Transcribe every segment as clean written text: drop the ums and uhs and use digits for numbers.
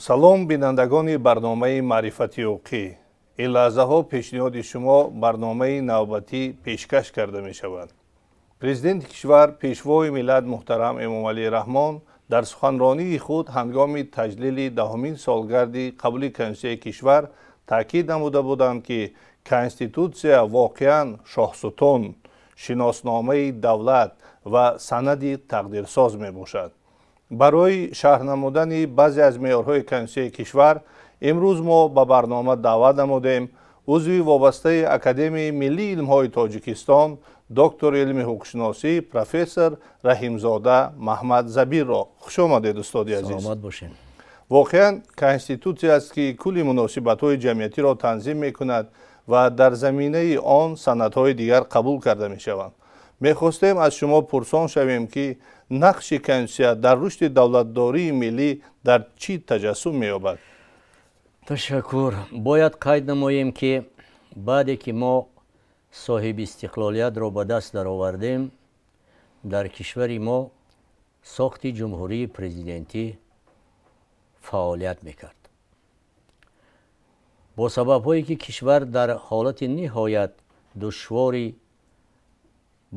Салом, бинандагони барномаи маърифати ҳуқуқӣ. Ин лаҳзаҳо пешниҳоди шумо барномаи навбатӣ пешкаш карда мешавад. Президенти кишвар, Пешвои миллат муҳтарам Эмомалӣ Раҳмон дар суханронии худ ҳангоми таҷлили 10-умин солгарди қабули Конститутсияи кишвар таъкид намуда буданд, ки Конститутсия воқеан шоҳсутун, шиносномаи давлат ва санади тақдирсоз мебошад. Барои шарҳ намудани баъзе аз меъёрҳои Конститутсияи кишвар имрӯз мо ба барнома даъват намудем узви вобастаи Академияи миллии илмҳои Тоҷикистон, доктори илми ҳуқуқшиносӣ, профессор Раҳимзода Маҳмад Забирро. Хуш омадед, устоди азиз. Саломат бошед. Воқеан, Конститутсия аст, ки кулли муносибатҳои ҷамъиятиро танзим мекунад ва дар заминаи он санадҳои дигар қабул карда мешаванд. Мехостем аз шумо пурсон шавем, ки нақши Конститутсия дар рушди давлатдории миллӣ дар чӣ таҷассум меёбад? Ташаккур. Бояд қайд намоем, ки баъде ки мо соҳиби истиқлолиятро ба даст даровардем, дар кишвари мо сохти ҷумҳурии президентӣ фаъолият мекард. Бо сабабҳое ки кишвар дар ҳолати ниҳоят душвори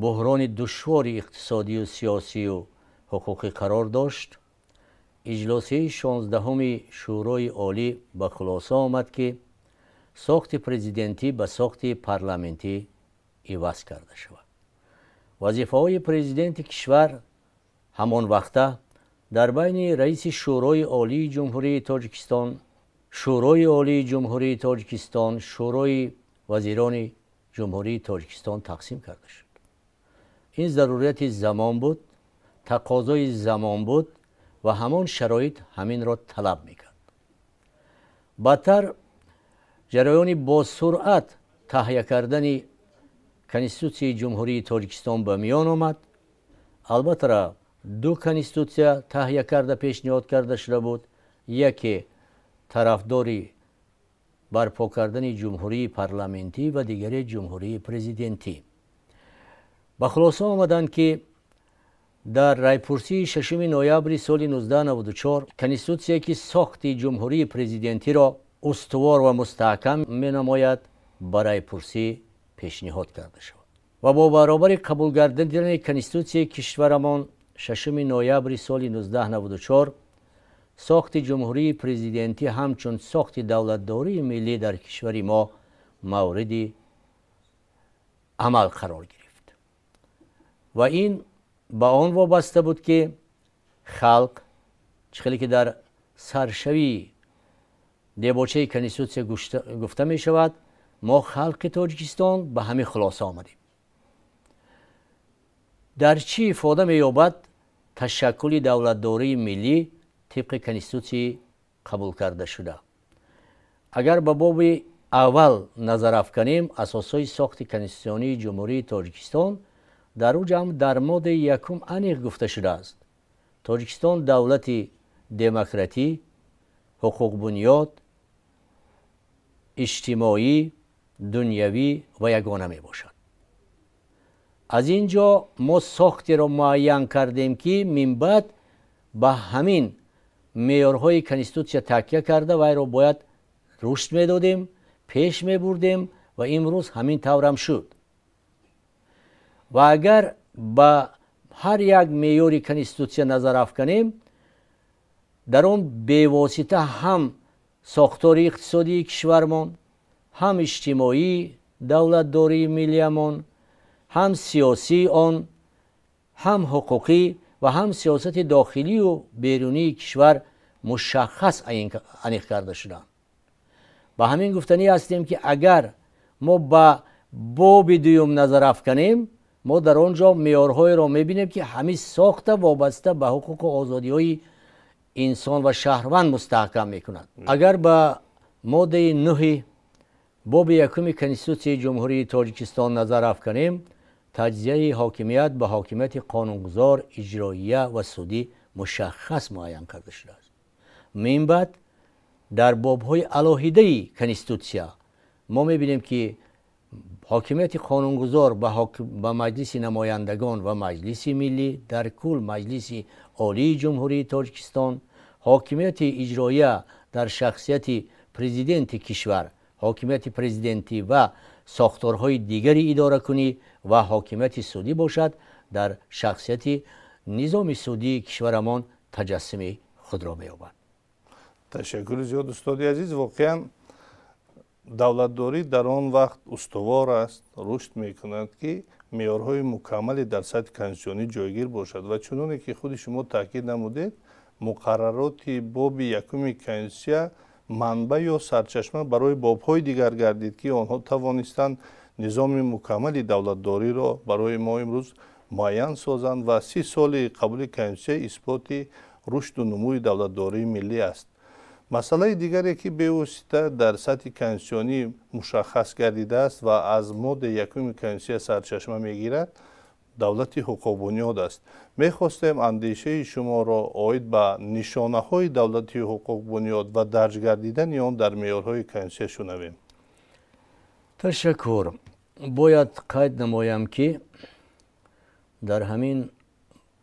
буҳрони душвори иқтисодию сиёсию ҳуқуқӣ қарор дошт, иҷлосияи 16-уми Шӯрои Олӣ ба хулоса омад, ки сохти президентӣ ба сохти парламентӣ иваз карда шавад. Вазифаҳои президенти кишвар ҳамон вақта дар байни раиси Шӯрои Олии Ҷумҳурии Тоҷикистон, Шӯрои Олии Ҷумҳурии Тоҷикистон, Шӯрои вазирони Ҷумҳурии Тоҷикистон тақсим карда шуд. Ин зарурияти замон буд, тақозои замон буд ва ҳамон шароит ҳаминро талаб мекард. Баъдтар ҷараёни босуръат таҳия кардани Конститутсияи Ҷумҳурии Тоҷикистон ба миён омад. Албатта, ду конститутсия таҳия карда пешниҳод карда шуда буд: яке тарафдори барпо кардани ҷумҳурии парламентӣ ва дигаре ҷумҳурии президентӣ. Ба хулоса омаданд, ки дар райпурсии 6 ноябри соли 1994 конститутсия, ки сохти ҷумҳурии президентиро устувор ва мустаҳкам менамояд, ба райпурсӣ пешниҳод карда шавад. Ва бо баробари қабул гардидани Конститутсияи кишварамон 6 ноябри соли 1994, сохти ҷумҳурии президентӣ ҳамчун сохти давлатдории миллӣ дар кишвари мо мавриди амал қарор гирифт. Ва ин ба он вобаста буд, ки халқ, чӣ хеле ки дар саршавии дебочаи Конститутсия гуфта мешавад, мо, халқи Тоҷикистон, ба ҳамин хулоса омадем. Дар чӣ ифода меёбад ташаккули давлатдории миллӣ тибқи Конститутсияи қабул карда шуда? Агар ба боби аввал назар афканем, асосҳои сохти конститутсионии Ҷумҳурии Тоҷикистон, дар ӯ ҷамъ дар моддаи якум аниқ гуфта шудааст: Тоҷикистон давлати демократӣ, ҳуқуқбунёд, иҷтимоӣ, дунявӣ ва ягона мебошад. Аз ин ҷо мо сохтеро муайян кардем, ки минбаъд ба ҳамин меъёрҳои Конститутсия такя карда вайро бояд рушд медодем, пеш мебурдем ва имрӯз ҳамин таврам шуд. Ва агар ба ҳар як меъёри Конститутсия назар афканем, дар он бевосита ҳам сохтори иқтисодии кишвармон, ҳам иҷтимоии давлатдории миллиямон, ҳам сиёсии он, ҳам ҳуқуқӣ ва ҳам сиёсати дохилию берунии кишвар мушаххас аниқ карда шуданд. Ба ҳамин гуфтанӣ ҳастем, ки агар мо ба боби дуюм назар афканем, мо дар он ҷо меъёрҳоеро мебинем, ки ҳамин сохта вобаста ба ҳуқуқу озодиҳои инсон ва шаҳрванд мустаҳкам мекунад. Агар ба моддаи 9-и боби якуми Конститутсияи Ҷумҳурии Тоҷикистон назар афканем, таҷзияи ҳокимият ба ҳокимияти қонунгузор, иҷроия ва судӣ мушаххас муайян карда шудааст. Минбаъд дар бобҳои алоҳидаи Конститутсия мо мебинем, ки ҳокимияти қонунгузор ба Маҷлиси намояндагон ва Маҷлиси миллӣ, дар кул Маҷлиси Олии Ҷумҳурии Тоҷикистон, Ҳокимияти иҷроия дар шахсияти президенти кишвар, ҳокимияти президентӣ ва сохторҳои дигари идоракунӣ ва ҳокимияти судӣ бошад, дар шахсияти низоми судии кишварамон таҷассуми худро меёбад. Ташаккури зиёд, устоди азиз. Воқеан давлатдорӣ дар он вақт устувор аст, рушд мекунад, ки меъёрҳои мукаммале дар сатҳи конститутсионӣ ҷойгир бошад ва чуноне ки худи шумо таъкид намудед, муқаррароти боби якуми конститутсия манбаъ ё сарчашма барои бобҳои дигар гардид, ки онҳо тавонистанд низоми мукаммали давлатдориро барои мо имрӯз муайян созанд ва 30 соли қабули конститутсия исботи рушду нумӯи давлатдории миллӣ аст. Масъалаи дигаре, ки бевосита дар сатҳи конститутсионӣ мушаххас гардидааст ва аз моддаи якуми конститутсия сарчашма мегирад, давлати ҳуқуқбунёд аст. Мехостем андешаи шуморо оид ба нишонаҳои давлати ҳуқуқбунёд ва дарҷ гардидани он дар меъёрҳои конститутсия шунавем. Ташаккур. Бояд қайд намоям, ки дар ҳамин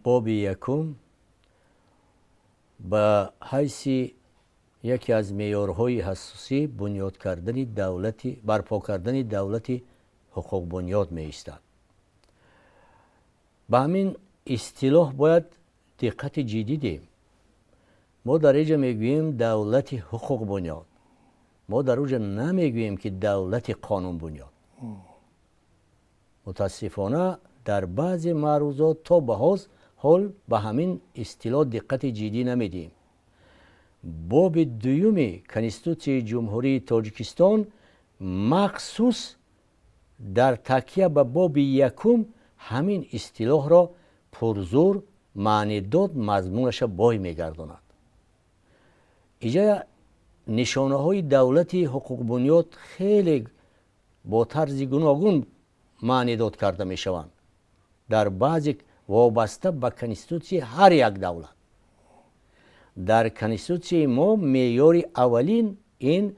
боби якум ба ҳайси яке аз меъёрҳои ҳассосӣ бунёд кардани давлати, барпо кардани давлати ҳуқуқбунёд меистад. Ба ҳамин истилоҳ бояд диққати ҷиддӣ диҳем. Мо дар инҷа мегӯем давлати ҳуқуқбунёд, мо дар оҷа намегӯем, ки давлати қонунбунёд. Мутаассифона, дар баъзе маърузот то ба ҳол ба ҳамин истилоҳ диққати ҷиддӣ намедиҳем. Боби дуюми Конститутсияи Ҷумҳурии Тоҷикистон махсус дар такя ба боби якум ҳамин истилоҳро пурзур маънидод, мазмунаша бой мегардонад. Иҷа нишонаҳои давлати ҳуқуқбунёд хеле бо тарзи гуногун маънидод карда мешаванд, дар баъзе вобаста ба конститутсияи ҳар як давлат. Дар конститутсияи мо меъёри аввалин ин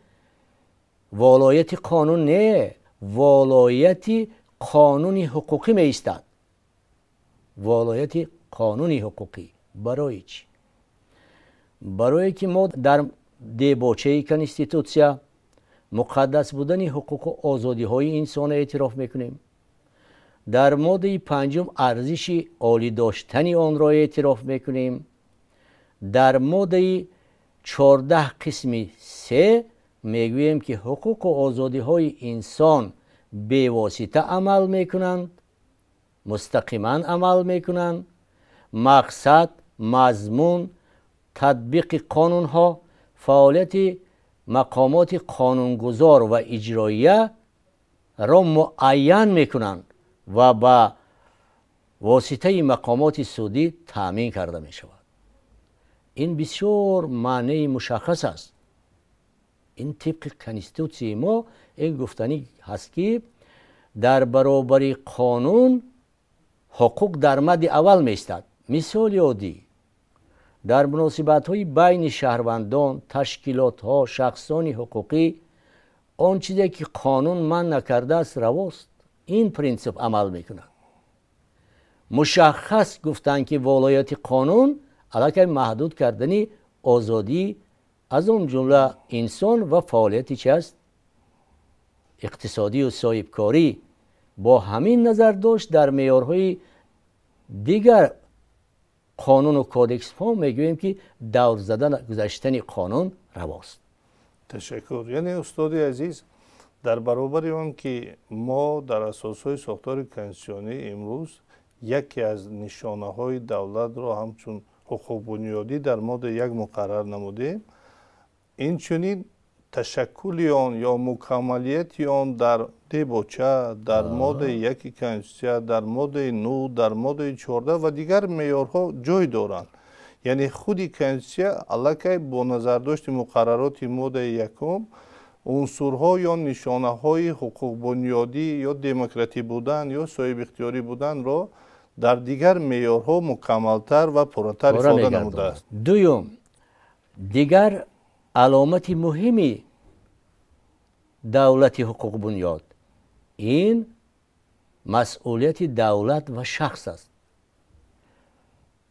волояти қонун не, волояти қонуни ҳуқуқӣ меистад. Волояти қонуни ҳуқуқӣ барои чӣ? Барое ки мо дар дебочаи конститутсия муқаддас будани ҳуқуқу озодиҳои инсонро эътироф мекунем, дар моддаи панҷум арзиши олӣ доштани онро эътироф мекунем, дар моддаи 14 қисми се мегӯем, ки ҳуқуқу озодиҳои инсон бевосита амал мекунанд, мустақиман амал мекунанд, мақсад, мазмун, татбиқи қонунҳо, фаъолияти мақомоти қонунгузор ва иҷроияро муайян мекунанд ва ба воситаи мақомоти судӣ таъмин карда мешавад. Ин бисёр маънеи мушаххас аст. Ин тибқи конститутсияи мо ин гуфтанӣ ҳаст, ки дар баробари қонун ҳуқуқ дар мадди аввал меистад. Мисоли оддӣ: дар муносибатҳои байни шаҳрвандон, ташкилотҳо, шахсони ҳуқуқӣ он чизе ки қонун манъ накардааст, равост. Ин принсип амал мекунад. Мушаххас гуфтанд, ки волояти қонун аллакай маҳдуд кардани озодӣ, аз он ҷумла инсон ва фаъолияти чи аст, иқтисодию соҳибкорӣ. Бо ҳамин назардошт дар меъёрҳои дигар қонуну кодексҳо мегӯем, ки давр зада гузаштани қонун равост. Ташаккур. Яъне, устоди азиз, дар баробари он ки мо дар асосҳои сохтори конститутсионӣ имрӯз яке аз нишонаҳои давлатро ҳамчун ҳуқуқбунёдӣ дар моддаи як муқаррар намудем, инчунин ташаккули он ё мукаммалияти он дар дебоча, дар моддаи яки конститутсия, дар моддаи 9, дар моддаи 14 ва дигар меъёрҳо ҷой доранд. Яъне худи конститутсия аллакай бо назардошти муқаррароти моддаи якум унсурҳо ё нишонаҳои ҳуқуқбунёдӣ ё демократӣ будан ё соҳибихтиёрӣ буданро дар дигар меъёрҳо мукаммалтар ва пурратар ифода намудааст. Дуюм, дигар аломати муҳими давлати ҳуқуқбунёд ин масъулияти давлат ва шахс аст.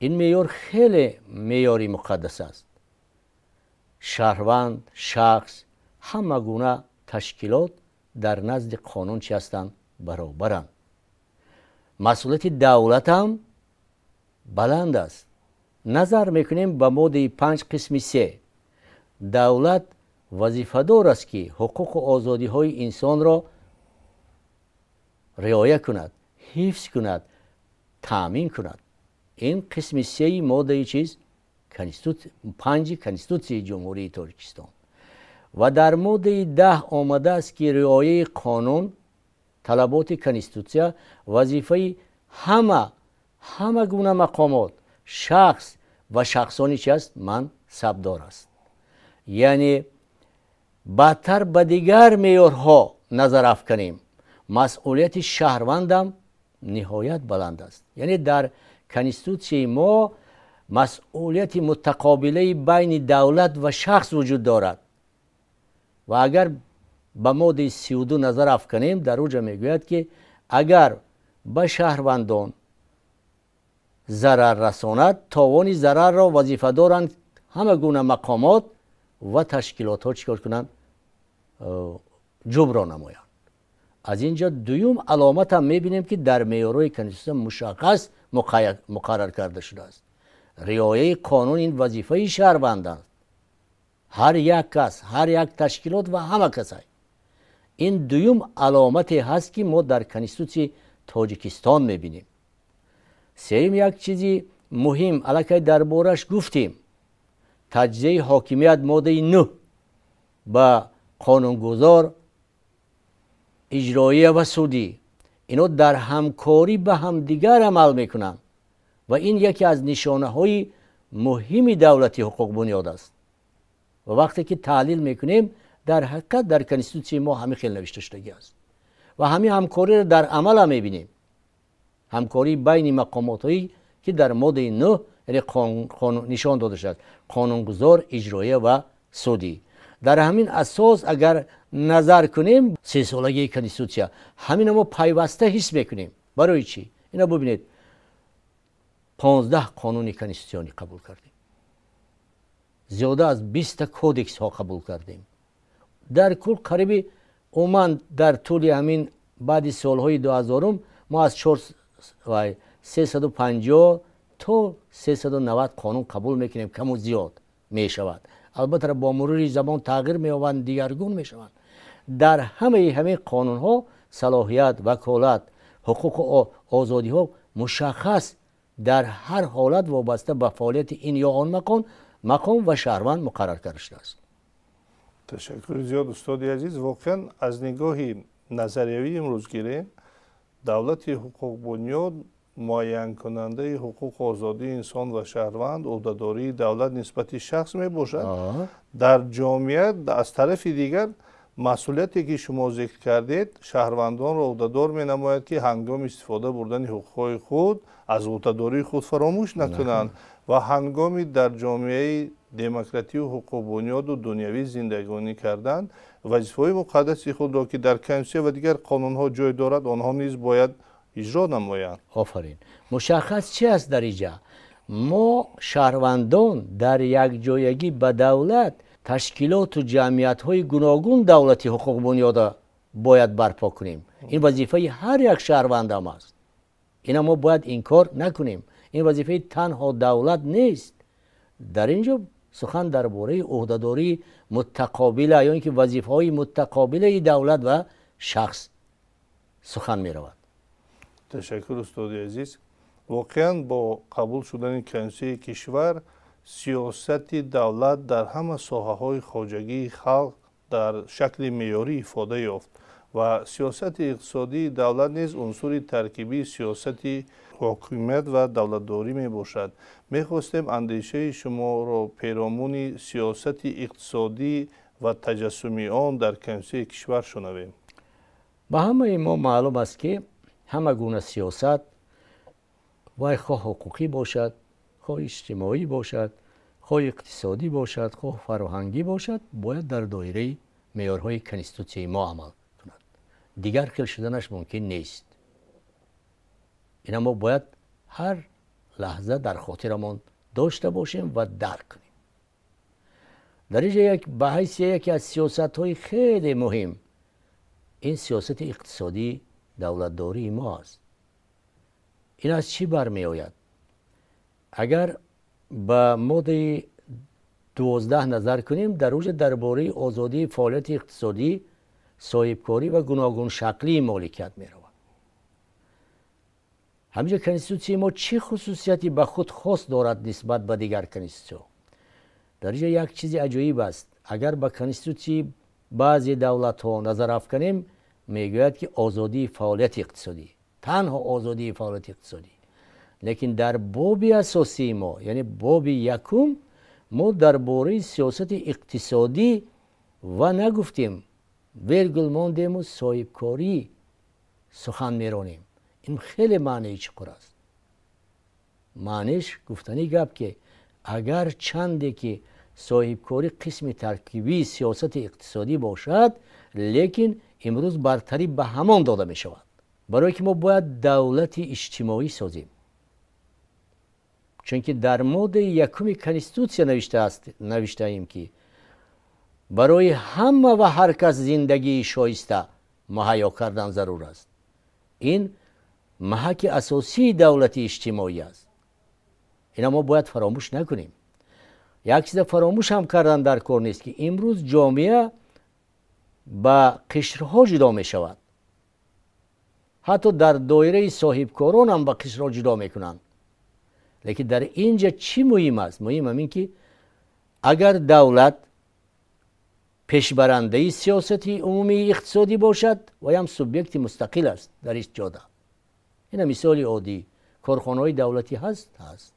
Ин меъёр хеле меъёри муқаддас аст. Шаҳрванд, шахс, ҳама гуна ташкилот дар назди қонун чӣ ҳастанд? Баробаранд. Масъулияти давлатам баланд аст. Назар мекунем ба моддаи 5 қисми 3. Давлат вазифадор аст, ки ҳуқуқу озодиҳои инсонро риоя кунад, ҳифз кунад, таъмин кунад. Ин қисми 3 моддаи чиз? 5 Конститутсияи Ҷумҳурии Тоҷикистон. Ва дар моддаи 10 омадааст, ки риояи қонун, талаботи Конститутсия вазифаи ҳама гуна мақомот, шахс ва шахсони чи аст? Мансабдор аст. Яъне баъдтар ба дигар меъёрҳо назар афканем, масъулияти шаҳрвандам ниҳоят баланд аст. Яъне дар Конститутсияи мо масъулияти мутақобилаи байни давлат ва шахс вуҷуд дорад. Ва агар ба моддаи 32 назар афканем, дар уҷа мегӯяд, ки агар ба шаҳрвандон зарар расонад, товони зарарро вазифадоранд ҳама гуна мақомот ва ташкилотҳо чӣ кор кунанд? Ҷубро намоянд. Аз ин ҷо дуюм аломатам мебинем, ки дар меъёрҳои Конститутсия мушаххас муқаррар карда шудааст. Риояи қонун ин вазифаи шаҳрванд аст. Ҳар як кас, ҳар як ташкилот ва ҳама касай. Ин дуюм аломате ҳаст, ки мо дар Конститутсияи Тоҷикистон мебинем. Сеюм як чизи муҳим аллакай дар бораш гуфтем. Таҷзияи ҳокимият моддаи 9 ба қонунгузор, иҷроия ва судӣ. Ино дар ҳамкорӣ ба ҳамдигар амал мекунанд ва ин яке аз нишонаҳои муҳими давлати ҳуқуқбунёд аст. Ва вақте ки таҳлил мекунем, дар ҳақиқат дар Конститутсияи мо ҳамин хел навишта шудагӣ аст ва ҳамин ҳамкориро дар амал мебинем. Ҳамкории байни мақомотҳое, ки дар моддаи 9 яъне нишон дода шудааст, қонунгузор, иҷроия ва судӣ. Дар ҳамин асос агар назар кунем, сесолагии Конститутсия ҳамина мо пайваста ҳис мекунем. Барои чӣ? Ина бубинед, 15 қонуни конститутсионӣ қабул кардем, зиёда аз 20 кодексҳо қабул кардем. Дар кул қариби умуман дар тӯли ҳамин баъди солҳои 2000 мо аз 350 то 390 қонун қабул мекунем, каму зиёд мешавад. Албатта бо мурури замон тағйир меёбанд, дигаргун мешаванд. Дар ҳамаи ҳамин қонунҳо салоҳият, ваколат, ҳуқуқу озодиҳо мушаххас дар ҳар ҳолат вобаста ба фаъолияти ин ё он мақом ва шаҳрванд муқаррар карда шудааст. Ташаккури зиёд, устоди азиз. Воқеан аз нигоҳи назариявӣ имрӯз гирем, давлати ҳуқуқбунёд муайянкунандаи ҳуқуқу озодии инсон ва шаҳрванд, ӯҳдадории давлат нисбати шахс мебошад. Дар ҷомеа аз тарафи дигар масъулияте, ки шумо зикр кардед, шаҳрвандонро ӯҳдадор менамояд, ки ҳангоми истифода бурдани ҳуқуқҳои худ аз ӯҳдадории худ фаромӯш накунанд ва ҳангоми дар ҷомеаи демократию ҳуқуқбунёду дунявӣ зиндагонӣ кардан вазифаҳои муқаддаси худро, ки дар Конститутсия ва дигар қонунҳо ҷой дорад, онҳо низ бояд иҷро намоянд. Офарин. Мушаххас чи аст дар инҷа? Мо шаҳрвандон дар якҷоягӣ ба давлат ташкилоту ҷамъиятҳои гуногун давлати ҳуқуқбунёда бояд барпо кунем. Ин вазифаи ҳар як шаҳрвандам аст. Ина мо бояд инкор накунем. Ин вазифаи танҳо давлат нест. Дар ин ҷо сухан дар бораи ӯҳдадории муттақобила ё ин ки вазифаҳои муттақобилаи давлат ва шахс сухан меравад. Ташаккур, устоди азиз. Воқеан бо қабул шудани Конститутсияи кишвар сиёсати давлат дар ҳама соҳаҳои хоҷагии халқ дар шакли меъёрӣ ифода ёфт ва сиёсати иқтисодии давлат низ унсури таркибии сиёсати ҳокимият ва давлатдорӣ мебошад. Мехостем андешаи шуморо перомуни сиёсати иқтисодӣ ва таҷассуми он дар Конститутсияи кишвар шунавем. Ба ҳамаи мо маълум аст, ки ҳама гуна сиёсат, вай хоҳ ҳуқуқӣ бошад, хоҳ иҷтимоӣ бошад, хоҳ иқтисодӣ бошад, хоҳ фарҳангӣ бошад, бояд дар доираи меъёрҳои Конститутсияи мо амал кунад. Дигар хел шуданаш мумкин нест. Ина мо бояд ҳар лаҳза дар хотирамон дошта бошем ва дарк кунем. Дар инҷа як ба ҳайси яке аз сиёсатҳои хеле муҳим ин сиёсати иқтисодии давлатдории мо аст. Ин аз чӣ бармеояд? Агар ба моддаи 12 назар кунем, дар оҷа дар бораи озодии фаъолияти иқтисодӣ, соҳибкорӣ ва гуногуншаклии моликият меравад. Ҳаминҷа конститутсияи мо чӣ хусусияти ба худ хос дорад нисбат ба дигар конститутсияҳо? Дар инҷа як чизи аҷоиб аст. Агар ба конститутсияи баъзе давлатҳо назар афканем, мегӯяд ки озодии фаъолияти иқтисодӣ, танҳо озодии фаъолияти иқтисодӣ. Лекин дар боби асосии мо, яъне боби якум, мо дар бораи сиёсати иқтисодӣ ва нагуфтем, вергул мондему соҳибкорӣ сухан меронем. Ин хеле маънии чуқур аст. Маъниш гуфтани гап ки агар чанде ки соҳибкорӣ қисми таркибии сиёсати иқтисодӣ бошад, лекин имрӯз бартарӣ ба ҳамон дода мешавад. Барое ки мо бояд давлати иҷтимоӣ созем. Чунки дар моддаи якуми конститутсия навиштаем ки барои ҳама ва ҳар кас зиндагии шоиста муҳайё кардан зарур аст. Ин маҳаки асосии давлати иҷтимоӣ аст. Ина мо бояд фаромӯш накунем. Як чиза фаромӯш ҳам кардан дар кор нест ки имрӯз ҷомеа ба қишрҳо ҷудо мешавад. Ҳатто дар доираи соҳибкорон ҳам ба қишрҳо ҷудо мекунанд. Лекин дар инҷа чӣ муҳим аст? Муҳим ҳамин ки агар давлат пешбарандаи сиёсати умумии иқтисодӣ бошад, ваям субъекти мустақил аст дар ин ҷода. Ина мисоли оддӣ, корхонаҳои давлатӣ ҳаст? Ҳаст.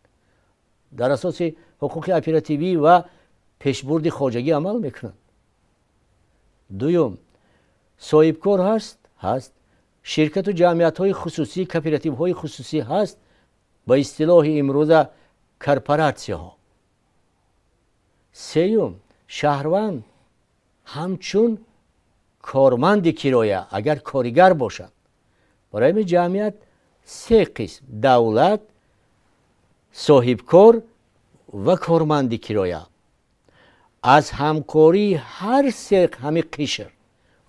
Дар асоси ҳуқуқи оперативӣ ва пешбурди хоҷагӣ амал мекунанд. Дуюм, соҳибкор ҳаст? Ҳаст. Ширкату ҷамъиятҳои хусусӣ, кооперативҳои хусусӣ ҳаст, ба истилоҳи имрӯза корпоратсияҳо. Сеюм, шаҳрванд ҳамчун корманди кироя, агар коригар бошад. Барои ҳамин ҷамъият се қисм: давлат, соҳибкор ва корманди кироя. Аз ҳамкории ҳар се ҳами қишр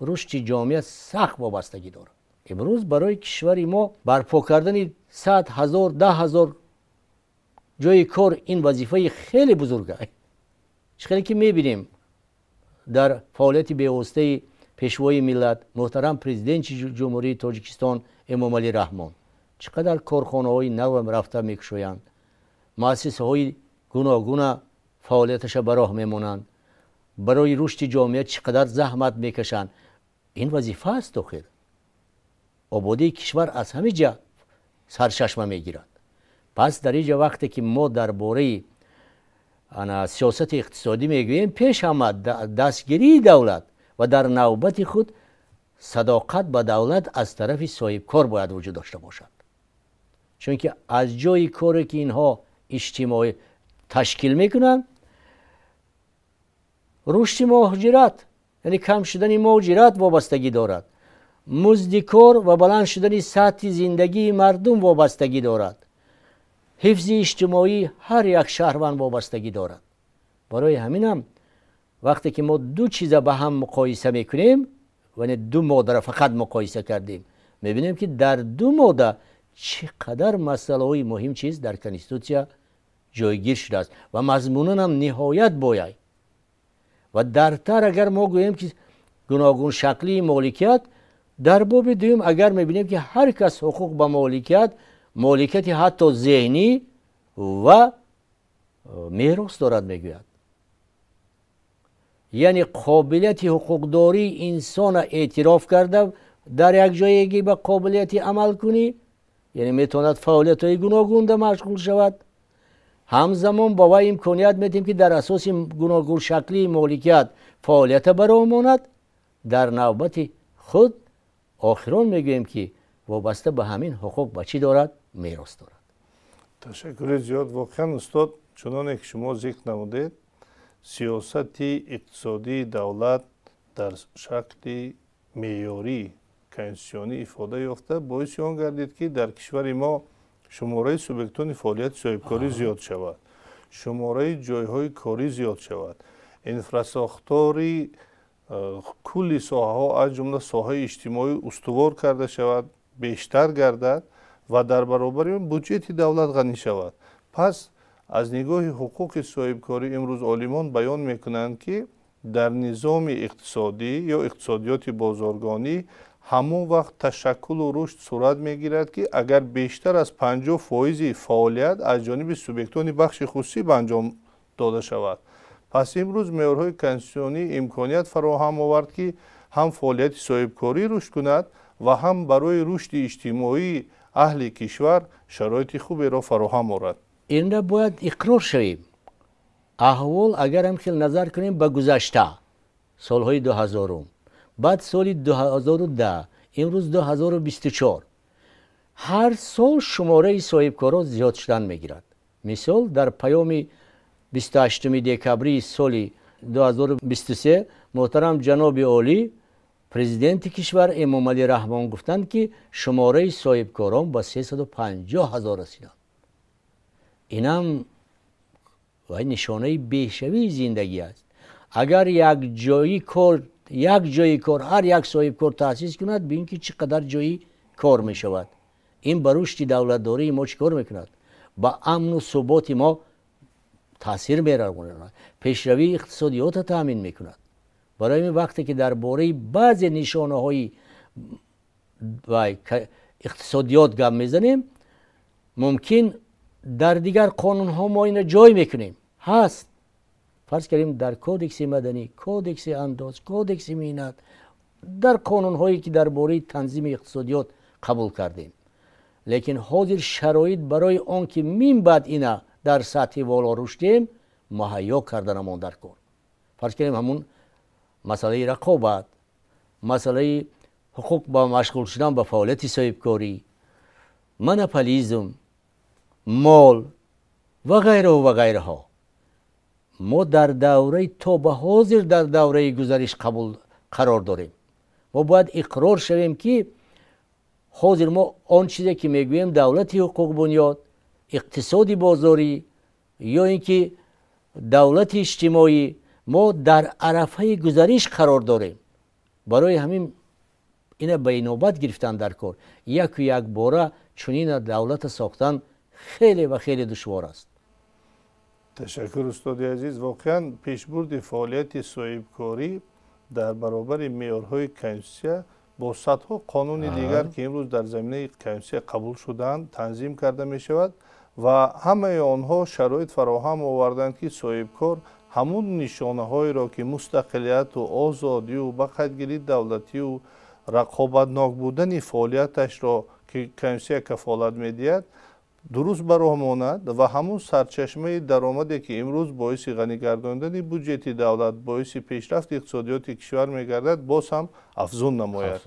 рушди ҷомеа сахт вобастагӣ дорад. Имрӯз барои кишвари мо барпо кардани 100 000, 10 000 ҷойи кор ин вазифаи хеле бузург аст. Чӣ хеле ки мебинем дар фаъолияти бевоситаи пешвои миллат муҳтарам президенти Ҷумҳурии Тоҷикистон Эмомалӣ Раҳмон чӣ қадар корхонаҳои нав рафта мекушоянд, муассисаҳои гуногуна фаъолияташа ба роҳ мемонанд, барои рушди ҷомеа чӣ қадар заҳмат мекашанд. Ин вазифа аст. Охир ободии кишвар аз ҳамин ҷа сарчашма мегирад. Пас дар инҷа вақте ки мо дар бораи сиёсати иқтисодӣ мегӯем, пеш ҳама дастгирии давлат ва дар навбати худ садоқат ба давлат аз тарафи соҳибкор бояд вуҷуд дошта бошад. Чунки аз ҷойи коре ки инҳо иҷтимоӣ ташкил мекунанд, рушди муҳоҷират, яъне кам шудани муҳоҷират вобастагӣ дорад, музди кор ва баланд шудани сатҳи зиндагии мардум вобастагӣ дорад, ҳифзи иҷтимоии ҳар як шаҳрванд вобастагӣ дорад. Барои ҳаминам вақте ки мо ду чиза ба ҳам муқоиса мекунем, яъне ду моддаро фақат муқоиса кардем, мебинем ки дар ду модда чӣ қадар масъалаҳои муҳим чиз дар конститутсия ҷойгир шудааст ва мазмунан ҳам ниҳоят бояй. Ва дартар агар мо гӯем ки гуногуншаклии моликият, дар боби дуюм агар мебинем ки ҳар кас ҳуқуқ ба моликият, моликияти ҳатто зеҳнӣ ва мерос дорад мегӯяд. Яъне қобилияти ҳуқуқдории инсона эътироф карда дар як ҷоеги ба қобилияти амал кунӣ, яъне метавонад фаъолиятҳои гуногунда машғул шавад. Ҳамзамон ба вай имконият медиҳем ки дар асоси гуногуншаклии моликият фаъолията бароҳ монад. Дар навбати худ охирон мегӯем ки вобаста ба ҳамин ҳуқуқ ба чӣ дорад? Мерос дорад. Ташаккури зиёд. Воқеан устод, чуноне ки шумо зикр намудед, сиёсати иқтисодии давлат дар шакли меъёрӣ конститутсионӣ ифода ёфта боиси он гардид ки дар кишвари мо шумораи субъектони фаъолияти соҳибкорӣ зиёд шавад, шумораи ҷойҳои корӣ зиёд шавад. Инфрасохтори кулли соҳаҳо, аз ҷумла соҳаи иҷтимоӣ, устувор карда шавад, бештар гардад ва дар баробари он буҷети давлат ғанӣ шавад. Пас аз нигоҳи ҳуқуқи соҳибкорӣ имрӯз олимон баён мекунанд, ки дар низоми иқтисодӣ ё иқтисодиёти бозоргонӣ ҳамон вақт ташаккулу рушд сурат мегирад, ки агар бештар аз 50% фаъолият аз ҷониби субъектони бахши хусусӣ ба анҷом дода шавад. Пас имрӯз меъёрҳои конститутсионӣ имконият фароҳам овард, ки ҳам фаъолияти соҳибкорӣ рушд кунад ва ҳам барои рушди иҷтимоии аҳли кишвар шароити хуберо фароҳам орад. Инра бояд иқрор шавем. Аҳвол агар ҳам хел назар кунем ба гузашта, солҳои 2000, баъд соли 2010, имрӯз 2024, ҳар сол шумораи соҳибкорон зиёд шудан мегирад. Мисол, дар паёми 28 декабри соли 2023 муҳтарам ҷаноби олӣ президенти кишвар Эмомалӣ Раҳмон гуфтанд, ки шумораи соҳибкорон ба 350 ҳазор расиданд. Инам вай нишонаи бешавии зиндагӣ аст. Агар як ҷои кор ҳар як соҳибкор таъсис кунад, бин ки чӣ қадар ҷои кор мешавад. Ин ба рушди давлатдории мо чӣ кор мекунад? Ба амну суботи мо таъсир мерасонад, пешравии иқтисодиётро таъмин мекунад. Барои ин вақте ки дар бораи баъзе нишонаҳои иқтисодиёт гап мезанем, мумкин дар дигар қонунҳо мо инро ҷой мекунем. Ҳаст, фарз кардем, дар кодекси маданӣ, кодекси андоз, кодекси меҳнат, дар қонунҳое ки дар бораи танзими иқтисодиёт қабул кардем. Лекин ҳозир шароит барои он ки мин баъд ина дар сатҳи воло рушдем, муҳайё карданамон дар кор. Фарз кардем, ҳамун масъалаи рақобат, масъалаи ҳуқуқ ба машғул шудан ба фаъолияти соҳибкорӣ, монополизм, мол ва ғайраҳу ва ғайраҳо. Мо дар давраи то ба ҳозир дар давраи гузариш қабул қарор дорем. Мо бояд иқрор шавем, ки ҳозир мо он чизе ки мегӯем давлати ҳуқуқбунёд, иқтисоди бозорӣ ё ин ки давлати иҷтимоӣ, мо дар арафаи гузариш қарор дорем. Барои ҳамин ина ба инобат гирифтан дар кор. Яку якбора чунин давлата сохтан хеле ва хеле душвор аст. Ташаккур, устоди азиз. Воқеан пешбурди фаъолияти соҳибкорӣ дар баробари меъёрҳои конститутсия бо садҳо қонуни дигар, ки имрӯз дар заминаи конститутсия қабул шудаанд, танзим карда мешавад ва ҳамаи онҳо шароит фароҳам оварданд, ки соҳибкор ҳамун нишонаҳоеро, ки мустақилияту озодию ба қайдгирии давлатию рақобатнок будани фаъолияташро, ки конститутсия кафолат медиҳад, дуруст ба роҳ монад ва ҳамун сарчашмаи даромаде, ки имрӯз боиси ғанӣ гардондани буҷети давлат, боиси пешрафти иқтисодиёти кишвар мегардад, боз ҳам афзун намояд.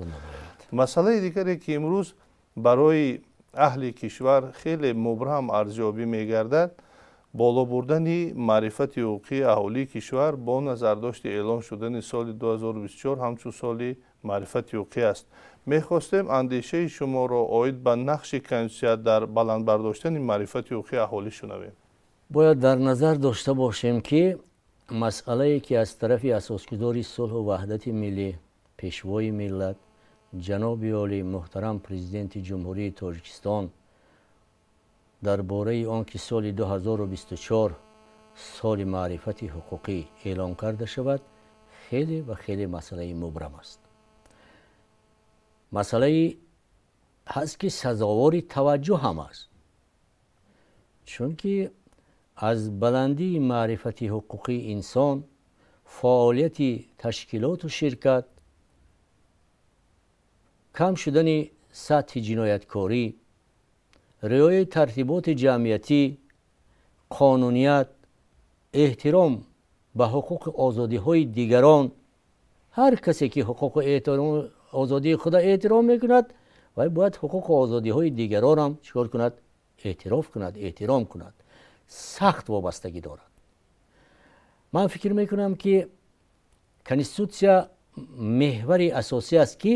Масъалаи дигаре, ки имрӯз барои аҳли кишвар хеле мубрам арзёбӣ мегардад, боло бурдани маърифати ҳуқуқии аҳолии кишвар бо назардошти эълон шудани соли 2024 ҳамчун соли маърифати ҳуқуқӣ аст. Мехостем андешаи шуморо оид ба нақши конститутсия дар баланд бардоштани маърифати ҳуқуқии аҳолӣ шунавем. Бояд дар назар дошта бошем, ки масъалае, ки аз тарафи асосгузори сулҳу ваҳдати миллӣ, пешвои миллат, ҷаноби олӣ муҳтарам президенти Ҷумҳурии Тоҷикистон дар бораи он ки соли 2024 соли маърифати ҳуқуқӣ эълон карда шавад, хеле ва хеле масъалаи мубрам аст. Масъалае ҳаст, ки сазовори таваҷҷӯҳ ҳам аст, чунки аз баландии маърифати ҳуқуқии инсон фаъолияти ташкилоту ширкат, кам шудани сатҳи ҷинояткорӣ, риояи тартиботи ҷамъиятӣ, қонуният, эҳтиром ба ҳуқуқи озодиҳои дигарон. Ҳар касе ки ҳуқуқу озодии худа эҳтиром мекунад, вай бояд ҳуқуқу озодиҳои дигаронам чикор кунад? Эътироф кунад, эҳтиром кунад. Сахт вобастагӣ дорад. Ман фикр мекунам, ки конститутсия меҳвари асосӣ аст, ки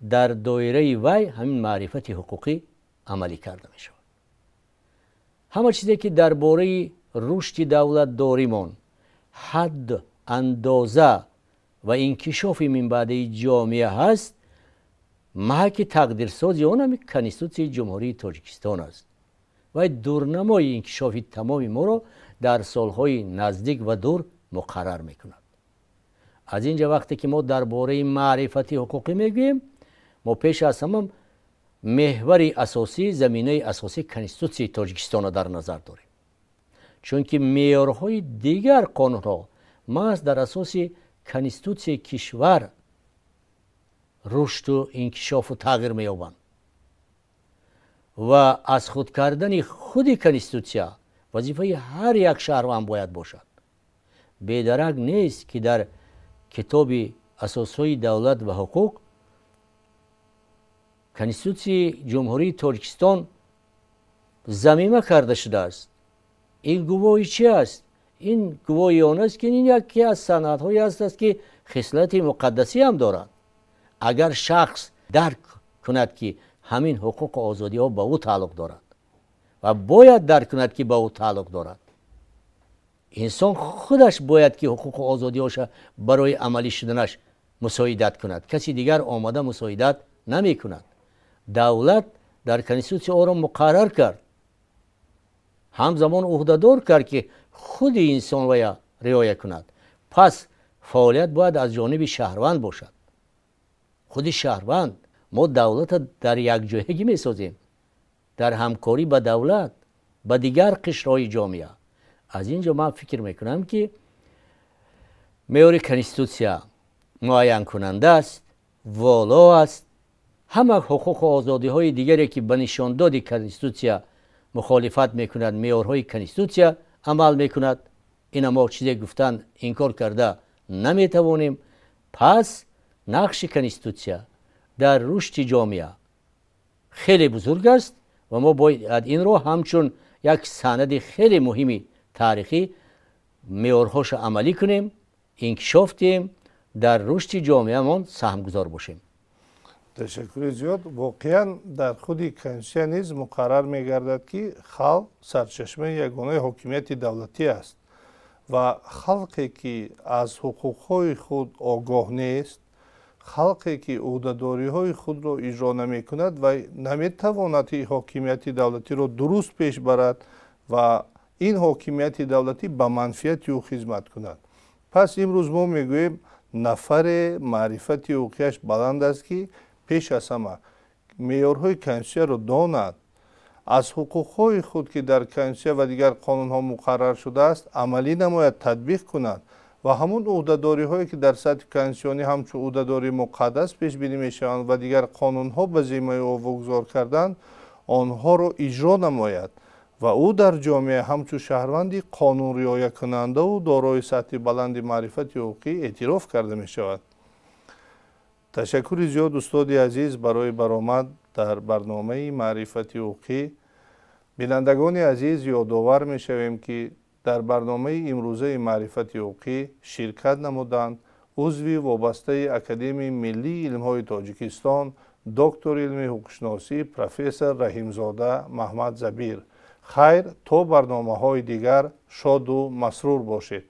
дар доираи вай ҳамин маърифати ҳуқуқӣ амалӣ карда мешавад. Ҳама чизе, ки дар бораи рушди давлатдоримон, ҳад андоза ва инкишофи минбаъдаи ҷомеа ҳаст, маҳаки тақдирсози он ҳами Конститутсияи Ҷумҳурии Тоҷикистон аст ва дурнамои инкишофи тамоми моро дар солҳои наздик ва дур муқаррар мекунад. Аз ин ҷа вақте ки мо дар бораи маърифати ҳуқуқӣ мегӯем, мо пеш аз ҳама меҳвари асосӣ, заминаи асосии Конститутсияи Тоҷикистонро дар назар дорем, чунки меъёрҳои дигар қонунҳо маҳз дар асоси Конститутсияи кишвар рушду инкишофу тағйир меёбанд ва аз худ кардани худи Конститутсия вазифаи ҳар як шаҳрванд бояд бошад. Бедарак нест, ки дар китоби асосҳои давлат ва ҳуқуқ Конститутсияи Ҷумҳурии Тоҷикистон замима карда шудааст. Ин гувоҳи чи аст? Ин гувоҳи он аст, ки ин яке аз санадҳое аст, ки хислати муқаддасӣ ҳам дорад. Агар шахс дарк кунад, ки ҳамин ҳуқуқу озодиҳо ба ӯ тааллуқ дорад ва бояд дарк кунад, ки ба ӯ тааллуқ дорад, инсон худаш бояд ки ҳуқуқу озодиҳоша барои амалӣ шуданаш мусоидат кунад. Каси дигар омада мусоидат намекунад. Давлат дар Конститутсия оро муқаррар кард, ҳамзамон ӯҳдадор кард, ки худи инсон вая риоя кунад. Пас фаъолият бояд аз ҷониби шаҳрванд бошад. Худи шаҳрванд. Мо давлата дар якҷоягӣ месозем, дар ҳамкорӣ ба давлат, ба дигар қишрҳои ҷомеа. Аз ин ҷо ман фикр мекунам, ки меъёри Конститутсия муайянкунанда аст, воло аст. Ҳама ҳуқуқу озодиҳои дигаре, ки ба нишондоди Конститутсия мухолифат мекунад, меъёрҳои Конститутсия амал мекунад. Ина мо чизе гуфтан инкор карда наметавонем. Пас нақши Конститутсия дар рушди ҷомеа хеле бузург аст ва мо бояд инро ҳамчун як санади хеле муҳими таърихӣ меъёрҳоша амалӣ кунем, инкишоф диҳем, дар рушди ҷомеамон саҳмгузор бошем. Ташаккури зиёд. Воқеан дар худи Конститутсия низ муқаррар мегардад, ки халқ сарчашмаи ягонаи ҳокимияти давлатӣ аст ва халқе, ки аз ҳуқуқҳои худ огоҳ нест, халқе, ки ӯҳдадориҳои худро иҷро намекунад ва наметавонад ҳокимияти давлатиро дуруст пеш барад ва ин ҳокимияти давлатӣ ба манфиати ӯ хизмат кунад. Пас имрӯз мо мегӯем, нафаре маърифати ҳуқуқияш баланд аст, ки пеш аз ҳама меъёрҳои Конститутсияро донад, аз ҳуқуқҳои худ, ки дар Конститутсия ва дигар қонунҳо муқаррар шудааст, амалӣ намояд, татбиқ кунад ва ҳамун ӯҳдадориҳое, ки дар сатҳи конститутсионӣ ҳамчун ӯҳдадории муқаддас пешбинӣ мешаванд ва дигар қонунҳо ба зиммаи ӯ вогузор карданд, онҳоро иҷро намояд ва ӯ дар ҷомеа ҳамчун шаҳрванди қонунриоякунандаву дорои сатҳи баланди маърифати ҳуқуқӣ эътироф карда мешавад. Ташаккури зиёд, устоди азиз, барои баромад дар барномаи маърифати ҳуқуқӣ. Бинандагони азиз, ёдовар мешавем, ки дар барномаи имрӯзаи маърифати ҳуқуқӣ ширкат намуданд узви вобастаи Академияи миллии илмҳои Тоҷикистон, доктори илми ҳуқуқшиносӣ, профессор Раҳимзода Маҳмад Забир. Хайр, то барномаҳои дигар шоду масрур бошед.